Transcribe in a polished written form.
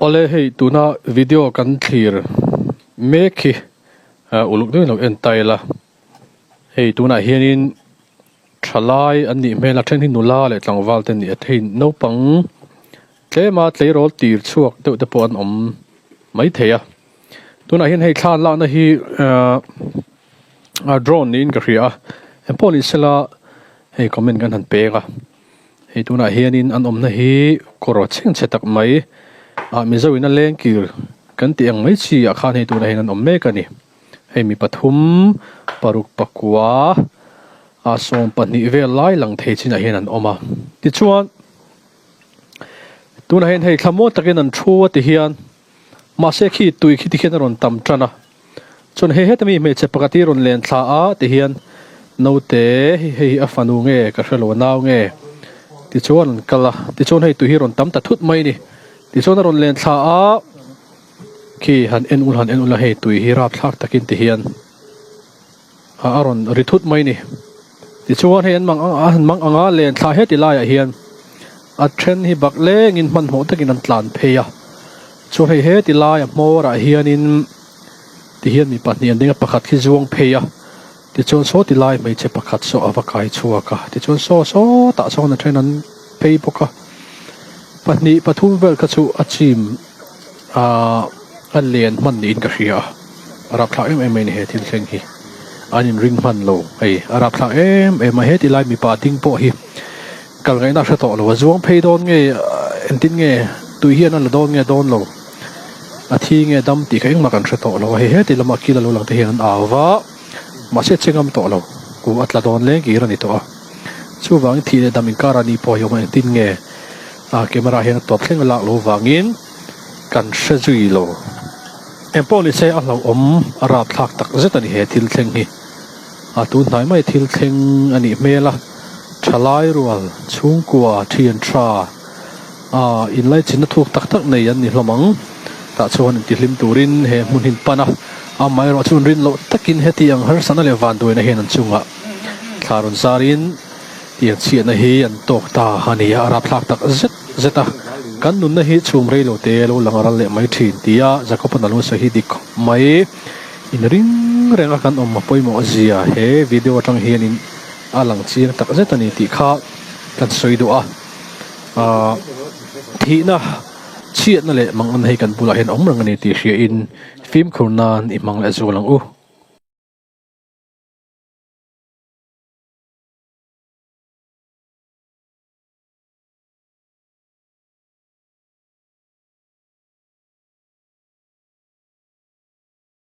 Awle hei tuna video kan thlir mek hi uluk deuhin lo en ta ila hei tunah hianin thalai an nih hmel a then hi nula leh tlangval te an ni a hei naupang tlema tleirawl tir chhuak deuh te pawh an awm maithei a tunah hian hei thla an lakna hi ahh drone niin ka hria a engpawh ni sela hei comment kan han pek a. Hei tunah hianin an awmna hi kawr chhengchhe tak mai ah Mizo in a leng kir kan tih ang mai chi ah khan hei tunah hian an awm mek a ni. Hei mi pathum paruk pakua ah 12 vel lai lang thei chinah hian an awm a. Tichuan tunah hian hei thlamual takin an thu a ti hian mahse khi tui khi tikhian a rawn tam tan a. Chuan hei heta mi hmeichhe pakhat hi rawn len thla a ti hian naute hei hi a fanu nge ka hrelo a nau nge tichuan an kal a tichuan hei tui hi rawn tam ta thut mai a ni tichuan a rawn len thla a khi han en ul han en ul a hei tui hi rapthlak takin ti hian a rawn ri thut mai a ni tichuan hei an mang ang an mang ang a len thla heti laiah hian a then hi bak lengin hmanhmawh takin an tlan phei a chuan hei heti laia hmawr ah hianin tihian mi pahnih an ding a pakhat khi zuang phei a tichuan saw ti lai hmeichhe pakhat saw a va kai chhuak a tichuan saw sawtah sawn a then an phei bawk a pahnih pathum vel kha chu a chim ahh a len hman niin ka hria a a rapthlak em em mai a ni he thil thleng hi an in ring hman lo hei a rapthlak em em a he ti lai mipa ding pawh hi kal ngaihna a hre tawh lo a zuang phei dawn nge engtin nge tui hian a la dawn nge dawn lo a thi nge dam tih kha engmah kan hre tawh lo a hei heti lama kil a lo lang te hian an au va mahse a che ngam tawh lo ku a tla dawn leng kir a ni tawh a chuvangin thih leh dam inkar a ni pawh hi awm a engtin nge a camera hian a tawp thleng a lak loh vangin kan hre zui lo. Engpawh ni se a hlauhawm a rapthlak tak zet a ni he thil thleng hi. A tun hnai mai thil thleng a nih hmel a, thalai rual, chhungkua, thian tha a inlaichinna thuk tak tak nei an ni hlawm ang. Tah chuan intihlim turin he hmun hi an pan a, amaherawh chu an rin loh takin heti ang harsatna leh vanduaina hian an chungah thla rawn zarin Tiang chhiatna hi an tawk ta a ni a, a rapthlak tak zet zet a. Kan nunna hi chhum rei lo te lo lang ral leh mai thin tia Jacob-a lo sawi hi dik khawp mai. In ring reng a kan awm a pawimawh zia he video atang hianin a lang chiang tak zet a ni tih kha kan sawi duh a. Aaa thihna, chhiatna leh mangan hei kan bulah hian awm reng a ni tih hriain fimkhur nan i hmang leh zual ang u.